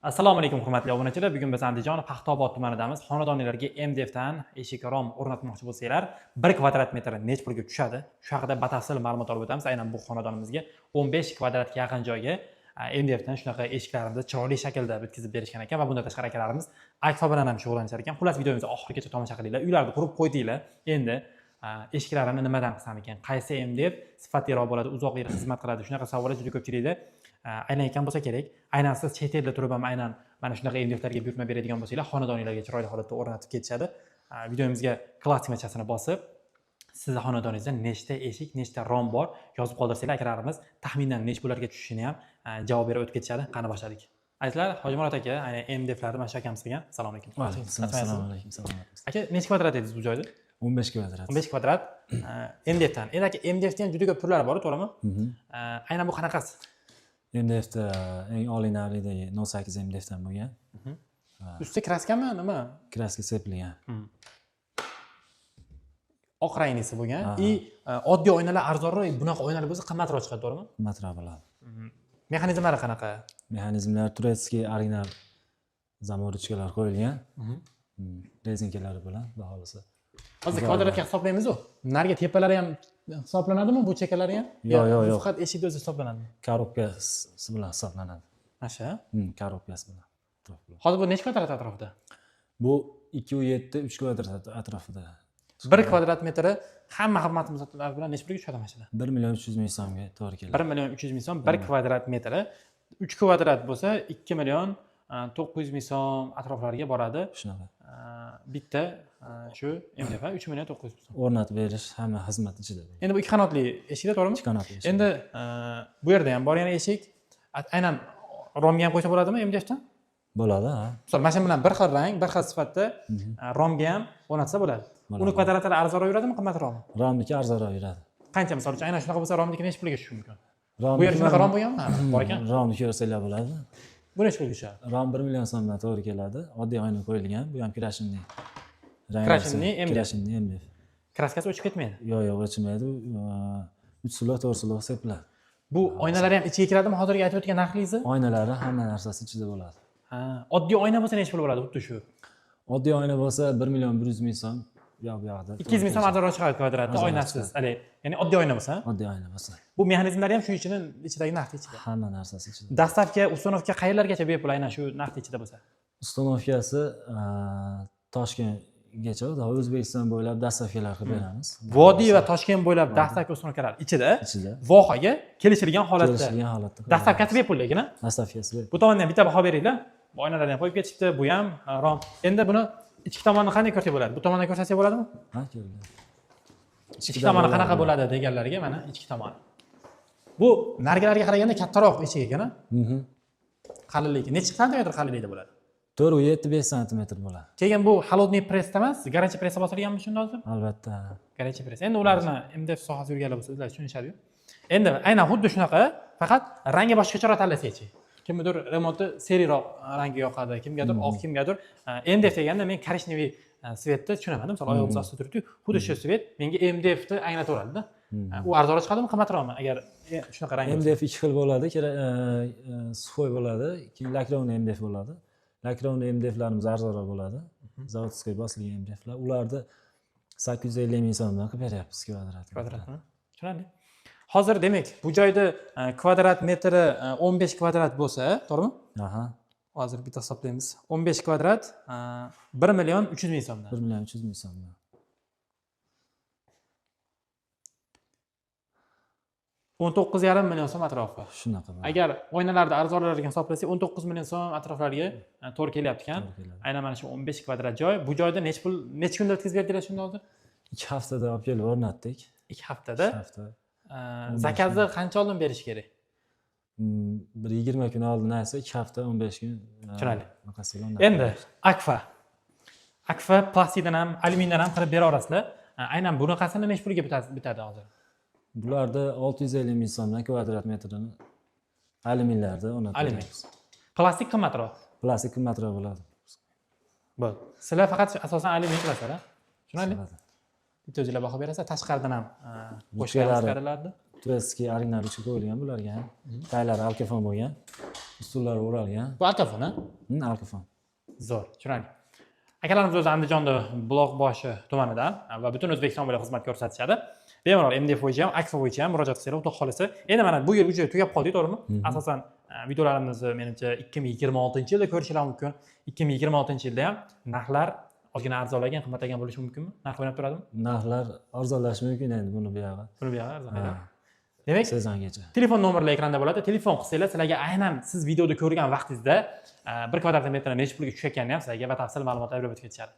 Assalomu alaykum, hurmatli obunachilar. Bugun biz Andijon Paxtaobod tumanidamiz. Xonadonlarga MDFdan eshik rom o'rnatmoqchi bo'lsanglar, 1 kvadrat metr nech pulga tushadi? Shu haqida batafsil ma'lumot olib o'tamiz. Aynan bu xonadonimizga 15 kvadratga yaqin joyga MDFdan shunaqa eshiklarimizni chiroyli shaklda bitkazib berishgan ekan va bundan tashqari akalarimiz akfa bilan ham shug'ullanishar ekan. Xullas, videomizni oxirigacha tomosha qilinglar. Uylarni qurib qo'ydinglar. Endi eshiklarini nimadan qilsam ekan? Qaysi MDF sifatliroq bo'ladi, uzoq yil xizmat qiladi? Shunaqa savollar juda ko'pchilikda aylanayotgan bo'lsa kerak. Aynan siz chet elda turib ham aynan mana shunaqa MDFlarga buyurtma beradigan bo'lsanglar, xonadoninglarga chiroyli holatda o'rnatib ketishadi. Videomizga класс tugmachasini bosib, sizni xonadoningizda nechta eshik, nechta rom bor yozib qoldirsanglar, akalarimiz taxminan necha pullarga tushishini ham javob berib o'tib ketishadi. Qani, boshladik. Azizlar, Hojimurod aka, aynan MDFlarni mana shu akamiz qilgan. Assalomu alaykum. Alaykum assalomu alaykum salom. Aka, necha kvadrat edingiz bu joyda? 15 kvadrat. 15 kvadrat MDFdan. Endi aka, MDFda ham juda ko'p turlari bor, to'g'rimi? Aynan bu qanaqasi? MDFda eng oliy navlidagi 08 MDFdan bo'lgan. Usti краска mi, nima? Краска sepilgan. Oq ranglisi bo'lgan. Aha. И oddiy oynalar arzonroq, bunaqa oynalar bo'lsa qimmatroq chiqadi, to'g'rimi? Qimmatroq bo'ladi. Mexanizmlari qanaqa? Mexanizmlar турецкий, original заморочка lar qo'yilgan. Резинка lari bilan, xudo xohlasa. Hozir kvadratga hisoblaymiz-u. Narigi tepalari ham hisoblanadimi, bu chekkalari ham? Yo'q, yo'q, Bu yo'q. faqat eshikni o'zi hisoblanadimi? Коробка si bilan hisoblanadi. Mana shu. Коробка si bilan. Atrof bilan. Hozir bu necha kvadrat atrofida? Bu 2,7 3 kvadrat atrofida. 1 kvadrat metri hamma xizmatlar bilan necha pulga tushadi mana shular? 1 million 300 ming so'mga to'g'ri keladi. 1 million 300 ming so'm 1 kvadrat metri. 3 kvadrat bo'lsa 2 million 900 ming so'm atroflariga boradi. Shunaqa. Bitta shu MDF 3 million 900 ming so'm. O'rnatib berish hamma xizmat ichida. Endi bu ikki qanotli eshikda, to'g'rimi? Ikki qanotli eshik. Endi bu yerda ham bor yana eshik. Aynan romga ham qo'ysa bo'ladimi MDFdan? Bo'ladi, ha. Misol, mana shu bilan bir xil rang, bir xil sifatda romga ham o'rnatsa bo'ladi. Bo'ladi. Uni kvadratlari arzonroq yuradimi, qimmatroqmi? Romniki arzonroq yuradi. Qancha, misol uchun, aynan shunaqa bo'lsa, romniki necha pulga tushishi mumkin? Romniki Bu yerda shunaqa rom bo'lganmi? Ha, bor ekan. Romni ko'rsanglar bo'ladi. Bu necha pulga tushadi? Rom 1 million so'mdan to'g'ri keladi. Oddiy oyna qo'yilgan. Bu ham крашеный. Крашеный MDF. Крашеный MDF. Краска si o'chib ketmaydi. Yo'q, o'chmaydi. 3 слой, 4 слой sepiladi. Bu oynalari ham ichiga kiradimi hozirgi aytib o'tgan narxingizni? Oynalari, hamma narsasi ichida bo'ladi. Ha, oddiy oyna bo'lsa necha pul bo'ladi xuddi shu? Oddiy oyna bo'lsa 1 million 100 ming so'm bu yoqda. 200 ming so'm arzonroq chiqadi kvadratda Arzonroq oynasiz. Haligi, ya'ni oddiy oyna bo'lsa. Oddiy oyna bo'lsa. Bu mexanizmlari ham shu ichini ichidagi narxni ichida. Hamma narsasi ichida. Доставка, установка qayerlargacha bepul aynan shu narxni ichida bo'lsa? Установка si Toshkentgacha, O'zbekiston bo'ylab доставка lar qilib beramiz. Vodiy va Toshkent bo'ylab доставка, установка lar ichida. Ichida. Vohaga kelishilgan holatda. Kelishilgan holatda. Доставка si bepul lekin, a? Доставка si bepul. Bu tomondan ham bitta baho beringlar. Bu oynalarni ham qo'yib ketishibdi, bu ham rom. Endi buni ichki tomonini qanday ko'rsak bo'ladi? Bu tomondan ko'rsatsak bo'ladimi? Ha, keldi. Ichki tomoni qanaqa bo'ladi deganlarga mana ichki tomoni. Bu narigilarga qaraganda kattaroq eshik ekan, a? Mhm. Qalinligi necha santimetr qalinlikda bo'ladi? 4,7 5 santimetr bo'ladi. Keyin bu холодный pressda emas, горячий pressda bosilganmi shunda hozir? Albatta. Горячий press. Endi ularni MDF sohasida yurganlar bo'lsa, o'zlari tushunishadi-yu. Endi aynan xuddi shunaqa, faqat rangi boshqacharoq tanlasakchi. Kimnidir remonti серый roq rangi yoqadi, kimgadir oq, kimgadir MDF deganda men коричневый цвет ni tushunaman. Misol, oyog'imiz ostida turibdi, xuddi shu цвет menga MDFni anglataveradida. U arzonroq chiqadimi, qimmatroqmi agar shunaqa rang bo'lsa? MDF ikki xil bo'ladi. Сухой bo'ladi, keyin лакированный MDF bo'ladi. Лакированный MDFlarimiz arzonroq bo'ladi. Заводской bosilgan MDFlar. Ularni 850 ming so'mdan qilib beryapmiz kvadrat. Kvadratmi? Tushunarli. Hozir demak, bu joyda kvadrat metri 15 kvadrat bo'lsa, to'g'rimi? Aha. Hozir bitta hisoblaymiz. 15 kvadrat 1 million 300 ming so'mdan. 1 million 300 ming so'mdan. 19,5 million so'm atrofi. Shunaqa bo'ladi. Agar oynalarni arzonroq hisoblasak, 19 million so'm atroflariga to'g'ri kelyapti ekan. To'g'ri keladi. Aynan mana shu 15 kvadrat joy. Bu joyda necha pul, necha kunda o'tkazib berdilar shunda hozir? 2 haftada olib kelib o'rnatdik. 2 haftada. 2 hafta. Заказ ni qancha oldin berish kerak? Bir 20 kun oldin aytsa, 2 hafta, 15 kun. Tushunarli. Bunaqasiga o'rnatib Endi beramiz. Akfa. Akfa plastikdan ham, alyumindan ham qilib bera olasizlar. Aynan bunaqasini necha pulga bitadi hozir? Bularda 650 ming so'mdan kvadrat metrini alyuminlarda o'rnatib Alyumin. beramiz. Plastik qimmatroq. Plastik qimmatroq bo'ladi. Bo'ldi. Sizlar faqat asosan alyumin qilasizlar, a? Tushunarli? Bo'ladi. Bitta o'zinglar baho berasizlar, tashqaridan ham Ruchkalari. qo'shgan. Турецкий original ruchka qo'yilgan bularga ham. Taylari alkafon bo'lgan. Ustullari o'ralgan. Bu altafon, a? Alkafon. Zo'r, chiroyli. Akalarimiz o'zi Andijonda, Buloqboshi tumanidan va butun O'zbekiston bo'ylab xizmat ko'rsatishadi. Bemalol MDF bo'yicha ham, Akfa bo'yicha ham murojaat qilsanglar, xudo xohlasa. Endi mana bu yil уже tugab qoldik, to'g'rimi? Asosan videolarimizni, menimcha, 2026-yilda ko'rishinglar mumkin. 2026-yilda ham narxlar ozgina arzonlagan, qimmatlagan bo'lishi mumkinmi? Narx o'ynab turadimi? Narxlar arzonlashishi mumkin endi buni buyog'i. Buni buyog'i arzonlaydi. Ha, Demak, sezongacha. Telefon nomerlar ekranda bo'ladi. Telefon qilsanglar, sizlarga aynan siz videoda ko'rgan vaqtingizda 1 kvadrat metr necha pulga tushayotganini ham sizlarga batafsil ma'lumotlar berib o'tib ketishadi.